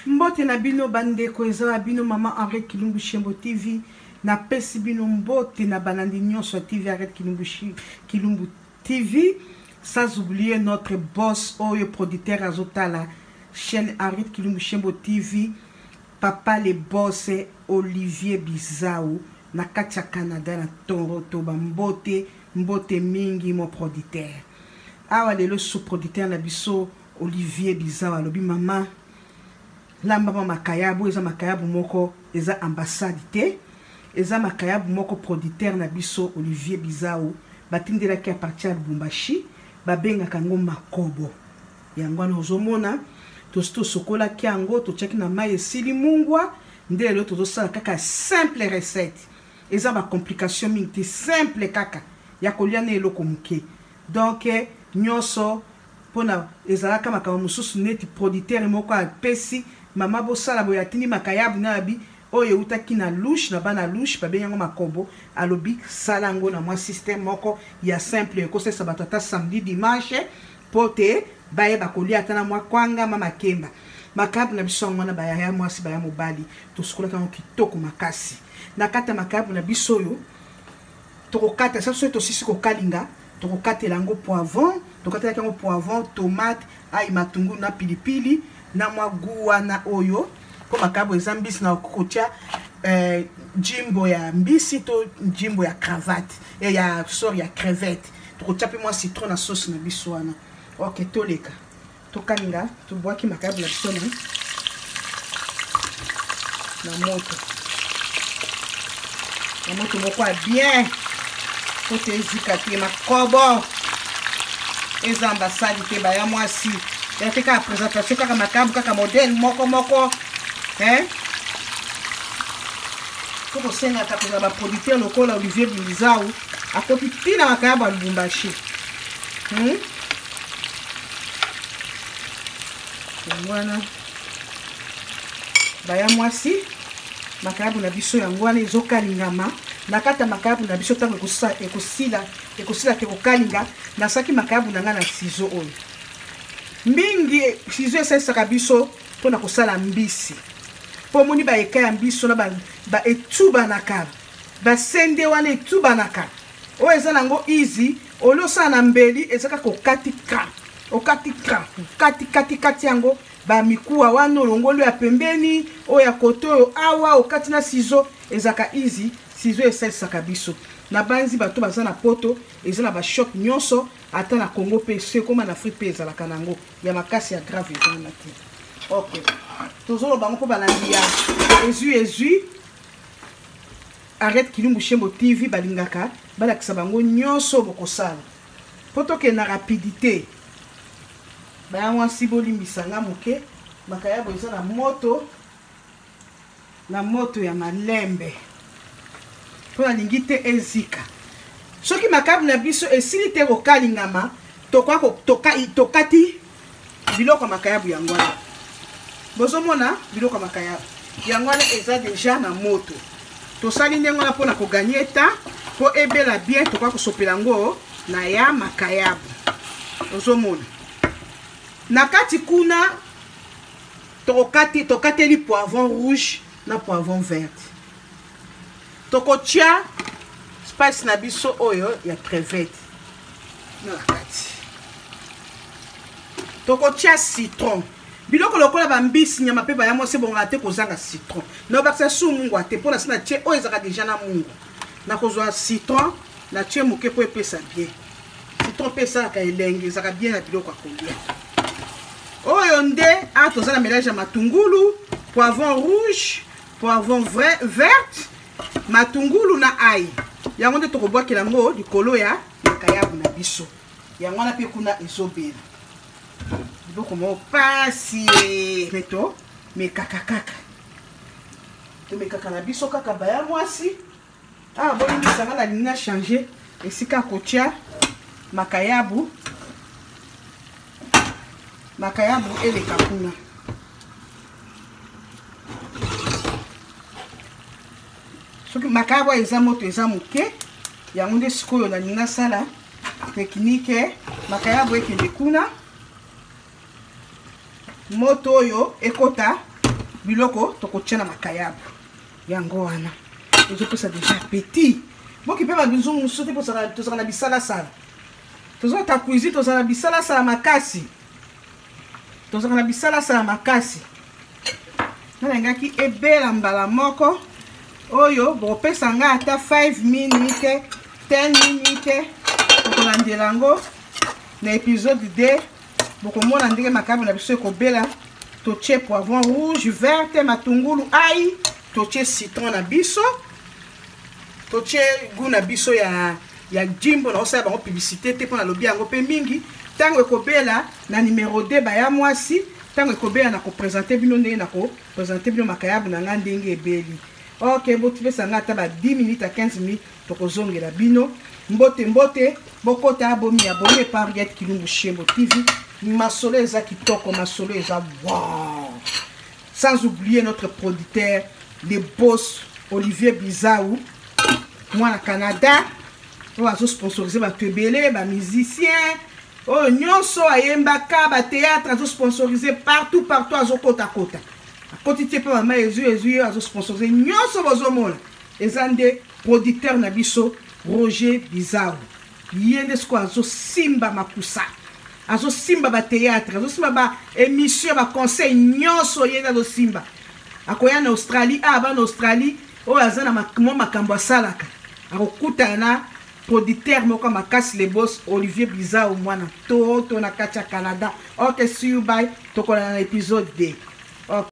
Mbote na bino bandeko, eza wa bino mama Henriette Kilumbu Shembo TV. Napesi bino mbote na balandi nyonso ya TV Henriette Kilumbu, Kilumbu TV. Sans oublier notre boss oyo producteur azotala chaîne Henriette Kilumbu Shembo TV, papa le boss Olivier Bizau na kati ya Canada na Toronto. Ba mbote, mbote mingi mon producteur. Awa lelo sous producteur na biso Olivier Bizau alobi mama lamba ma makayabu, eza makayabu moko eza ambassade te, eza makayabu moko producteur na biso Olivier Bizau batindelaki à partir ya Lubumbashi, babengaka yango makobo. Yango wana ozomona tosi tosokolaki yango, totiaki na mai esili mungwa, nde lelo tozosala kaka simple recette, eza ba complication mingi te, simple kaka ya kolia na eloko moke. Donc nyonso pona ezalaka makambo mosusu neti producteur moko apesi mama bosala boye, atindi makayabu na abi oyo eutaki na louche na bana louche babengi yango makobo, alobi sala yango na mwa système moko ya simple ekosalisa bato ata samedi dimanche po te bayeba kolia ata na mwa kwanga ma makemba. Makayabu na biso yango wana, bayaya mwasi baya mobali, tosukolaka yango kitoko makasi. Na kati ya makayabu na biso oyo tokokata, soki tosisi kokalinga tokokatela yango poivron, tokatelaki yango poivron, tomate, ail, matungulu na pilipili na mwa goût wana oyo mpo makayabu eza mbisi na kotia jimbo ya mbisi to jimbo ya cravate, ya sorry ya crevette. Tokotia mpe mwa citron na sauce na biso wana. Ok, toleka tokalinga, tobwaki makayabu na biso na moto, na moto moko ya bien po te ezika te. Makobo eza ambassade te, baya mwasi ya te, kaka présentation, kaka makayabu, kaka modèle moko moko, hein? Tokosengaka kozala ba producteur lokola Olivier Bizau akoti ntina makayabu ya Lubumbashi. Yango wana baya mwasi, makayabu na biso yango wana ezokalingama na kati ya makayabu na biso. Ntango ekosila te kokalinga, nasaki makayabu na ngai na ciseau oyo mingi. Ciseau esalisaka biso mpona kosala mbisi, mpo omoni baeka ya mbisi wana ba etubanaka, basende wana etubanaka. Oyo eza nango easy, olie osala na mbeli, eza kaka okati kra, okati kra, okati kati kati yango ba mikuwa wana, olongoli ya pembeni oyo ya kote oyo awa, okati na ciseau, ezalaka easy. Ciseau esalisaka biso na banzi bato baza na poto, eza na ba shop nyonso, ata na Congo mpe so ekoma na Afrique mpe ezalaka nango ya makasi ya grave eza wana te. Ok, tozoloba yango mpo balandi ya ezwi ezwi Arrête Kilumbu Shembo TV balingaka balakisa bango nyonso bokosala mpo tokende na rapidité. Baya mwasi, bolimbisa nga moke, makayabo eza na moto, na moto ya malembe mpo nalingi te ezika. Soki makayabu na biso esili te kokalingama, tokati biloko ya makayabu yango wana. Bozomona biloko ya makayabu yango wana eza deja na moto. Tosali ndenge wana mpona koganye ta mpo ebela bien, tokoka kosopela yango na ya makayabu. Ozomona na kati kuna tokateli poivron rouge na poivron vert, tokotia spice na biso oyo ya crevette na kati, tokotia citron. Biloko lokola bambisi, nyama mpe baya mwasi ebongaka te kozanga citron. Na obakisa su mungwa te mpona si na tie oyo ezalaka deja na mungwa. Nakozwa citron na tie moke mpo epesa bien. Citron mpe esalaka elengi, ezalaka bien na biloko ya kolia. Oyo nde awa toza na mélange ya matungulu, poivron rouge, poivron vrai verte, matungulu na ail. Yango nde tokobwakela yango likolo ya makayabu na biso. Yango wana mpe kuna ezobela biloko moko pasi, me to mekaka kaka, tomekaka na biso kaka baya mwasi. Awa bolimbisa nga, nalingi na changer esika kotia makayabu. Makayabu eleka kuna. Soki makayabu eza moto eza moke, yango nde sikoyo nalingi nasala teknike, makayabu ekende kuna, moto oyo ekota. Biloko tokotia na makayabu yango wana ezopesa deja appétit. Boki mpe babinzungu mosusu te, tozalaka na bisalasala, tozota cuisine, tozala na bisalasala makasi, tozalaka na bisalasala makasi. Nalingaki ebela mbala moko oyo bokopesa ngai ata 5 minute, 10 minute, tokolandela yango na épisode 2. Bokomona ndenge makayabu na biso ekobela. Totie poivron rouge, verte, matungulu, ai, totie citron na biso, totie goût na biso ya jimbo. Naosala bango publicité te mpo nalobi yango mpe mingi. Ntango ekobela na numero 2, baya mwasi, ntango ekobela na koprésenter bino ndenge na koprésenter bino makayabu na ngai ndenge ebeli. Ok, botipesa ngai ata ba 10 minutes à 15 minutes, tokozongela bino. Mbote, mbote, bokota, bomi abonné par Henriette Kilumbu Shembo TV. Masolo eza kitoko, masolo eza wow. Sans oublier notre producteur, le boss Olivier Bizaou, mwana Canada oyo azosponsorize bato ebele, bamusicien oyo nyonso ayembaka, bathéâtre, azosponsorize partout partout, azokotakota, akoti tie mpe mama ezwi ezwi ye, azosponsorize nyonso. Bozomona, eza nde producteur na biso Roger Bizau. Ye nde sikoyo azosimba makusa, azosimba bathéâtre, azosimba baémission, baconseil nyonso, ye nde azosimba. Akoya na Australie, aba na Australie oyo aza na mwa makambo asalaka, akokutana na producteur moko makasi, le boss Olivier Bizau, mwana Toronto na kati ya Canada. Ok, see you, bye, tokolana na épisode 2.